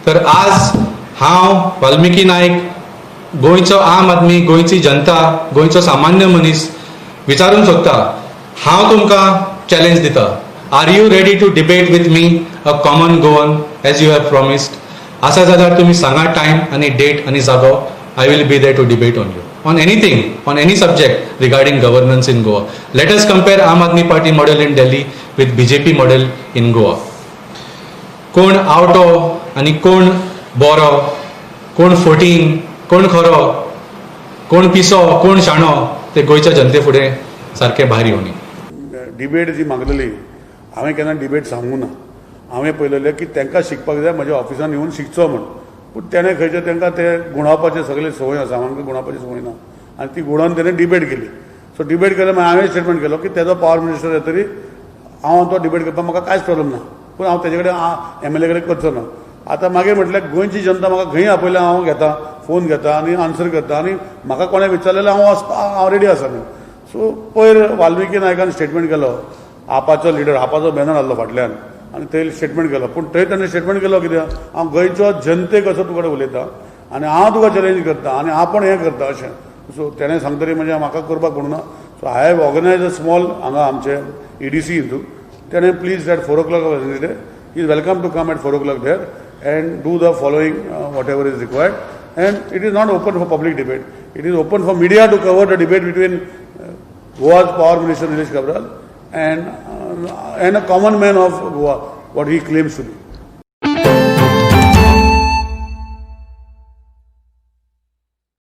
तर आज हांव वाल्मिकी नायक, गोंयचो आम आदमी, गोंयची जनता, गोंयचो सामान्य मनीस विचारूंक सोदता, हांव तुमकां चॅलेंज दिता, are you ready to debate with me, a common Goan, as you have promised? आसा जाल्यार तुमी सांगा टायम आनी डेट आनी जागो. I will be there to debate on you on anything, on any subject regarding governance in Goa. Let us compare Aam Aadmi Party model in Delhi with BJP model in Goa. कोण आवटो आनी कोण बरो, कोण फोटींग, कोण खरो, कोण पिसो, कोण शाणो, ते गोंयच्या जनते फुडें सारकें भायर येवनी. डिबेट जी मागलेली, हांवें केन्ना डिबेट सांगूं ना. हांवें पळयलेलें की तांकां शिकपाक जाय, म्हज्या ऑफिसान येवन शिकचो म्हूण. पूण तेणें खंयचें तांकां ते गुणावपाचें सगळें संवय आसा, आमकां गुणावपाची संवय ना आनी ती गुणान तेणें डिबेट केली. सो डिबेट केले, मागीर हांवें स्टेटमेंट केलो की तेजो पावर मिनिस्टर येतरी हांव तो डिबेट करपाक म्हाका कांयच प्रॉब्लम ना, पूण हांव तेजे कडेन एमएलए कडेन करचो ना. आतां मागीर म्हटल्यार गोंयची जनता म्हाका खंय आपयल्या, हांव घेता, फोन घेता आनी आन्सर करता आनी म्हाका कोणें विचारलें हांव वचपा हांव रेडी आसा न्हू. सो पयर वाल्मिकी नायकान स्टेटमेंट केलो, आपाचो लिडर, आपाचो बॅनर आहलो फाटल्यान आनी थंय स्टेटमेंट केलो. पूण थंय ताणें स्टेटमेंट केलो कितें, हांव गोंयचो जनतेक असो तुका उलयता आनी हांव तुका चॅलेंज करता आनी आपूण हें करता अशें. सो तेणें सांगतरी म्हणजे म्हाका करपाक पडूना. So I have organize a small हांगा आमचे ईडीसी हितून तेणें please at 4 o'clock Wednesday is welcome to come at 4 o'clock there and do the following, whatever is required. And it is not open for public debate. It is open for media to cover the debate between Goa's power minister Nilesh Cabral and a common man of Goa, what he claims to be.